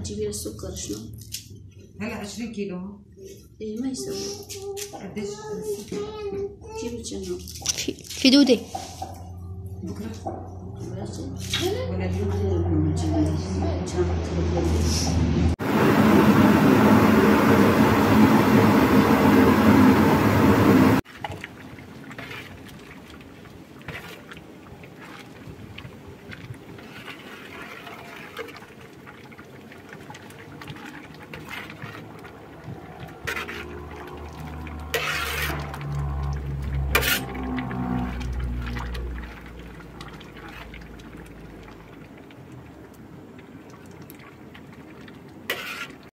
تجيبي لي السكر شلون؟ هلا 20 كيلو. ايه ما يسوي. قديش؟ جيبي جنة. في دودة. بكره بلاش. ولا اليوم؟ اليوم تجيبي.